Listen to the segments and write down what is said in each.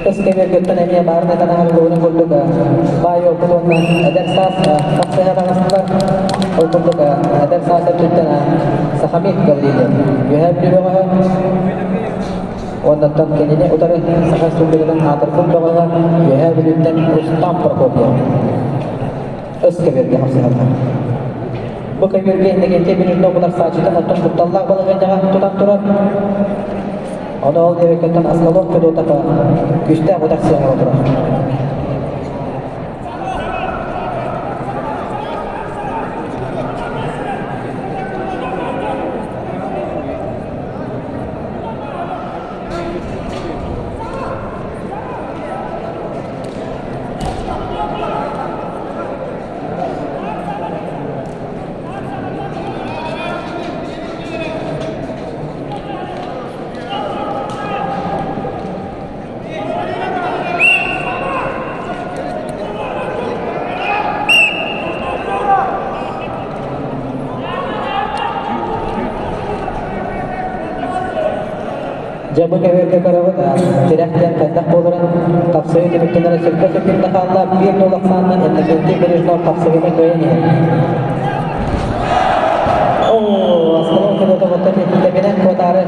Өскөбүөргөттөн эмиэ баарын этэн аһарыллыбытын курдук баай опыт уонна эдэр саас тахсыһа таҕыстылар. Ол курдук эдэр саас өттүттэн Сахамин Гаврильев Үөһээ Бүлүү бөҕөһө уоннаттан кинини утары Саха Республикатын аатырбыт бөҕөһө Үөһээ Бүлүүттэн Рустам Прокопьев өскөбүөргэ хапсыһаллар. Бу көбүөргэ Иннокентий Бережнов утарсааччытын оттон кутталлаах балаһыанньаҕа тутан турар. Ону ол диэбиккиттэн Аскалон Федотов күүстээх утарсыаҥа турар. Дьэ бу көһөргө көрөбүт, тирэх диэн хайдах буоларын тапсыы түмүктэнэрэ сүргэ сөкүндэ хаалла, биир нуол ахсаанынан Иннокентий Бережнов тапсыгына кыайан иһэр. Оо, Аскалон Федотов оттон тэбинэн куотаары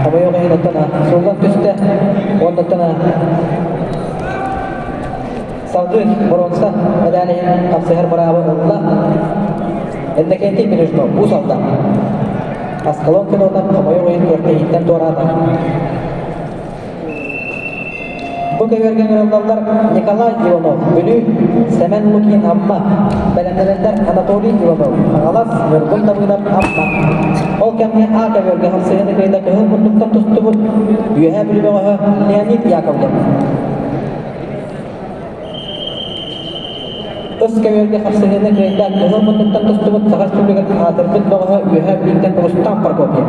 хомойуох иһин оттон сууллан түстэ. Уоннаттан салгыы боруонса медаль иһин тапсыһар быраабы ылла. Иннокентий Бережнов Уус Алдан. Аскалон Федотов хомойуох иһин күрэхтэһииттэн туораата. Бу көбүөргэ ыҥырыллаллар Николай Иванов, Бүлүү, Сэмэн Лукин, Амма, бэлэмнэнэллэр Анатолий Иванов, Хаҥалас, Ньургун Давыдов, Амма. Ол кэмҥэ А көбүөргэ хапсыһыыны кыайда кыһыл муннуктан тустубут Үөһээ Бүлүү бөҕөһө Леонид Яковлев. Ыс көбүөргэ хапсыһыыны кыайда кыһыл муннуктан тустубут Саха Республикатын аатырбыт бөҕөһө Үөһээ Бүлүүттэн Рустам Прокопьев.